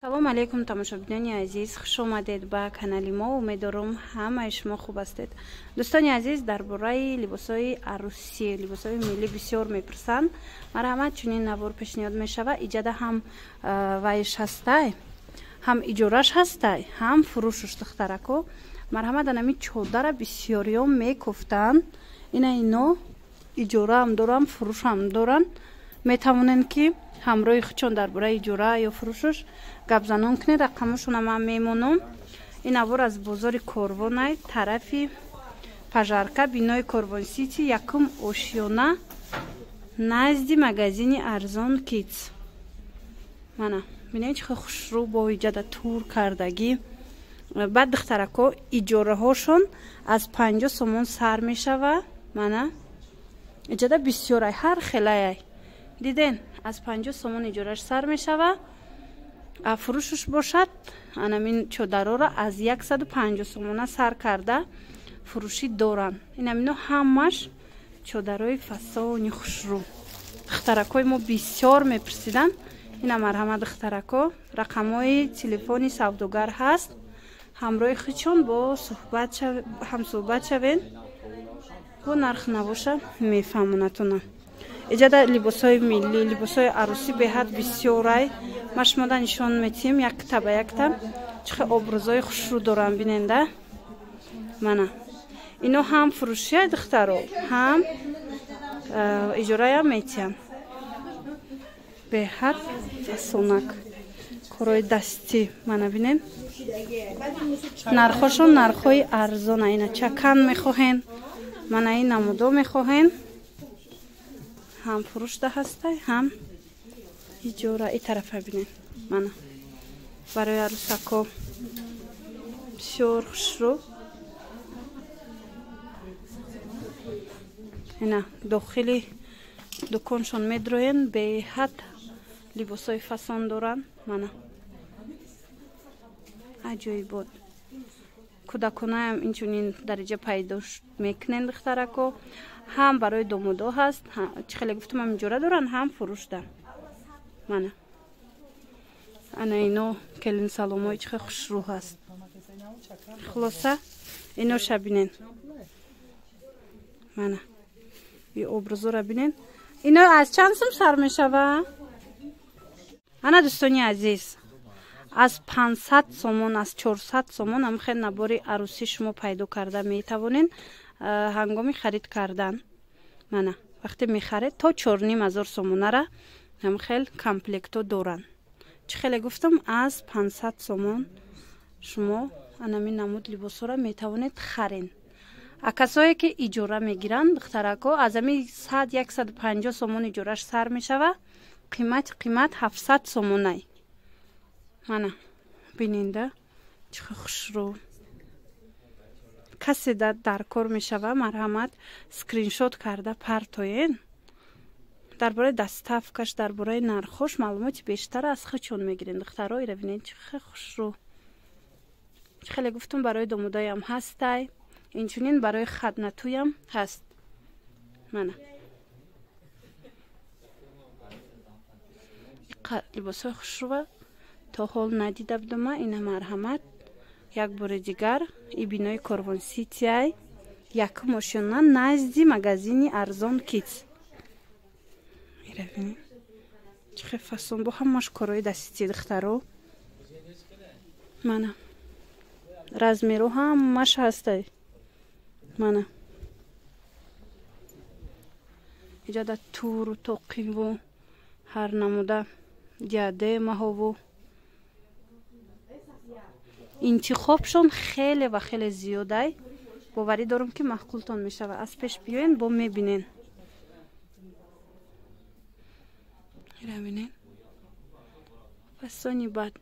Салом алейкум, тамошобинони азиз, хуш омадед ба канали мо. Умедворам, ҳамаи шумо хуб ҳастед. Дӯстони азиз, дар бораи либосҳои арӯсӣ, либосҳои миллӣ бисёр мепурсанд. Марҳамат, чунин навор пешниҳод мешавад. Иҷада ҳам вайш ҳастай, ҳам иҷораш ҳастай, ҳам фурӯшуш, духтарако. Марҳамат, анами чодара бисёриён мекуфтанд. Ина ино иҷораам доранд, фурӯшам доранд. Метавонем ки ҳамроҳи худшон дар бораи иҷора ё фурӯшуш гапзанон кунед. Рақамошона ман мемонам. Ин навор аз бозори Корвонай, тарафи Пажарка, бинои Корвон Сити, якум ошёна, назди магазини Арзон Китс. Мана бинед, чӣ хел хушрӯ, бо иҷада тур кардагӣ. Баъд, духтарако, иҷораҳошон аз 50 сомон сар мешава. Мана иҷада бисёрай, ҳар хелаяй, диден, аз 50 сомон иҷораш сар мешава. А фурӯшуш бошад, анамин чодароро аз 150 сомона сар карда фурӯшӣ доранд. Инамино ҳамаш чодарои фасони хушрӯ. Духтаракои мо бисёр мепурсиданд. Ина марҳамат, духтарако, рақамҳои телефони савдогар ҳаст. Ҳамроҳи худшон бо ҳамсӯҳбат шавен, бо нарх навоша мефаҳмонатона. Иҷада либосҳои миллӣ, либосҳои арӯсӣ беҳад бисёрай. Ма шумода нишон метиҳем якта ба якта, чӣ хел образҳои хушрӯ доранд, биненда. Мана ино ҳам фурӯшия, духтаро, ҳам иҷораям метиҳанд. Беҳад фасонак, корҳои дастӣ. Мана бинен, нархҳошон нархҳои арзона. Ина чакан мехоҳен, мана ин намудо мехоҳен, ҳам фурӯшда ҳастай, ҳам иҷора. И тарафа бинен, мана барои арӯсако бисёр хушрӯ. Ина дохили дуконшон медроен, беҳад либосҳои фасон доранд. Мана аҷоибот. Кӯдаконаям инчунин дариҷа пайдо мекунен, духтарако. Ҳам барои домодо ҳаст, чӣ хеле гуфтам, ҳам иҷора доранд, ҳам фурӯшда. Мана ана ино келин саломои чӣ хел хушрӯ ҳаст. Хулоса, иноша бинен, мана и образора бинен. Ино аз чанд сум сар мешава? Ана, дӯстони азиз, аз 500 сомон, аз 400 сомон ҳамхел набори арӯсӣ шумо пайдо карда метавонед ҳангоми харид кардан. Мана вақте мехаред, то 4500 сомонара ҳамхел комплектҳо доранд. Чӣ хеле гуфтам, аз 500 сомон шумо анамин намуд либосҳоро метавонед харен. А касое ки иҷора мегиранд, духтарако, аз ами 100, 150 сомон иҷораш сар мешава, қимати қимат 700 сомонай. Мана биненда, чӣ хел хушрӯ. Касе дар кор мешава, марҳамат, скриншот карда партоен. Дар бораи доставкаш, дар бораи нархош маълумоти бештар аз худшон мегирен. Духтаро, ира бинед, чӣ хел хушрӯ. Чӣ хеле гуфтум, барои домодоям ҳастай, инчунин барои хатнатӯям ҳаст. Мана либосҳои хушрӯва то ҳол надида будама. Ина марҳамат, як бори дигар, и бинои Корвон Ситиай, якум ошёна, назди магазини Арзон Китс. Ира бинед, чӣ хел фасон, бо ҳамаш корҳои дастӣ, духтаро. Мана размеру ҳамаш ҳастай. Мана иҷода туру тоқиву ҳар намуда диадемаҳову интихобшон хеле ва хеле зиёдай. Боварӣ дорам, ки маъқултон мешавад. Аз пеш биёен, бо мебинен. Ира бинен, фасони. Бад,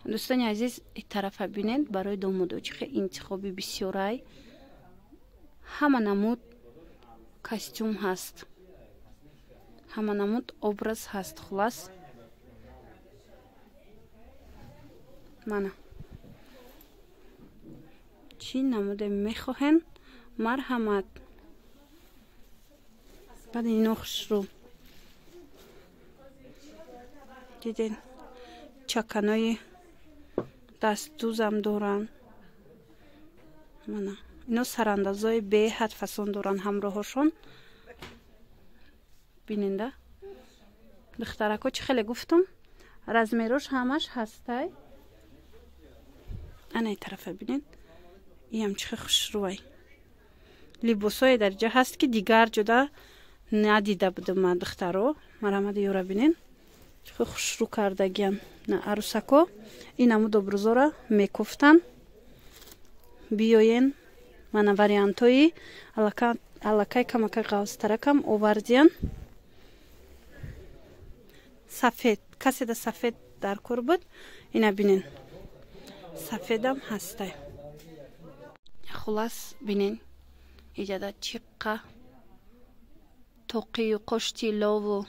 дӯстони азиз, и тарафа бинед, барои домодо чӣ хел интихоби бисёрай. Ҳама намуд костюм ҳаст, ҳама намуд образ ҳаст. Хулас, мана чӣ намуде мехоҳен, марҳамат. Баъд ино хушрӯ. Диден, чаканои дастдӯзам доранд. Мана ино сарандозои беҳад фасон доранд ҳамроҳошон. Биненда, духтарако, чӣ хеле гуфтум, размерош ҳамаш ҳастай. Анаи тарафа бинед, иам чӣ хел хушрӯай. Либосое дар ҷа ҳаст, ки дигар ҷода надида будам ман, духтаро. Марамади ёра бинен, чӣ хел хушрӯ кардагиам. На арӯсако ин амуд обрӯзора мекуфтанд. Биёен, мана вариантҳои аллакай камакай ғавзтаракам овардиян. Сафед каседа сафед дар кор буд, ина бинен, сафедам ҳастай. Хулас, бинен, иҷада чиққа тоқию қоштилову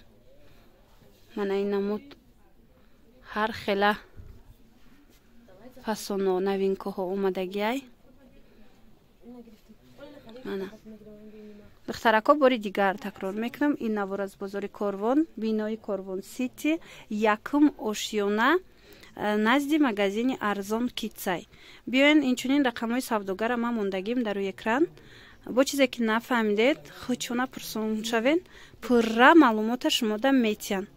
мана ин намуд ҳар хела фасоно, новинкаҳо омадагиай. Мана, духтарако, бори дигар такрор мекунам, ин навор аз бозори Корвон, бинои Корвон Сити, якум ошёна, назди магазини Арзон Китсай. Биёен, инчунин рақамҳои савдогара ман мондагим дар рӯи экран. Бо чизе ки нафаҳмидед, худшона пурсон шавен, пурра маълумота шумода метиҳанд.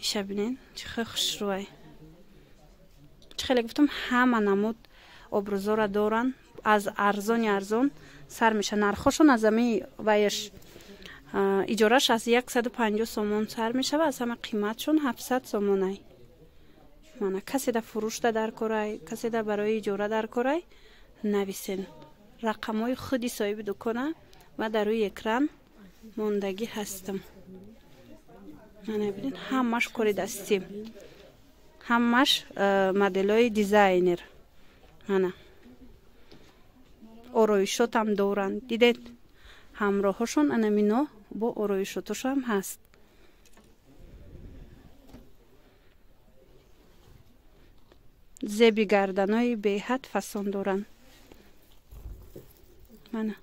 Иша бинен, чӣ хел хушрӯай. Чӣ хеле гуфтам, ҳама намуд обрӯзора доранд, аз арзони арзон сар меша нархошон. Аз ами ваяш иҷораш аз 150 сомон сар мешава, аз ҳама қиматшон 700 сомонай. Мана, каседа фурӯшда дар корай, каседа барои иҷора дар корай, нависен. Рақамҳои худи соҳиби дукона ва дар рӯи экран мондагӣ ҳастам. Мана бинед, ҳамаш кори дастӣ, ҳамаш моделҳои дизайнер. Мана, ороишотам доранд, дидед, ҳамроҳошон анамино бо ороишотошам ҳаст. Зеби гарданои беҳад фасон доранд. Мана.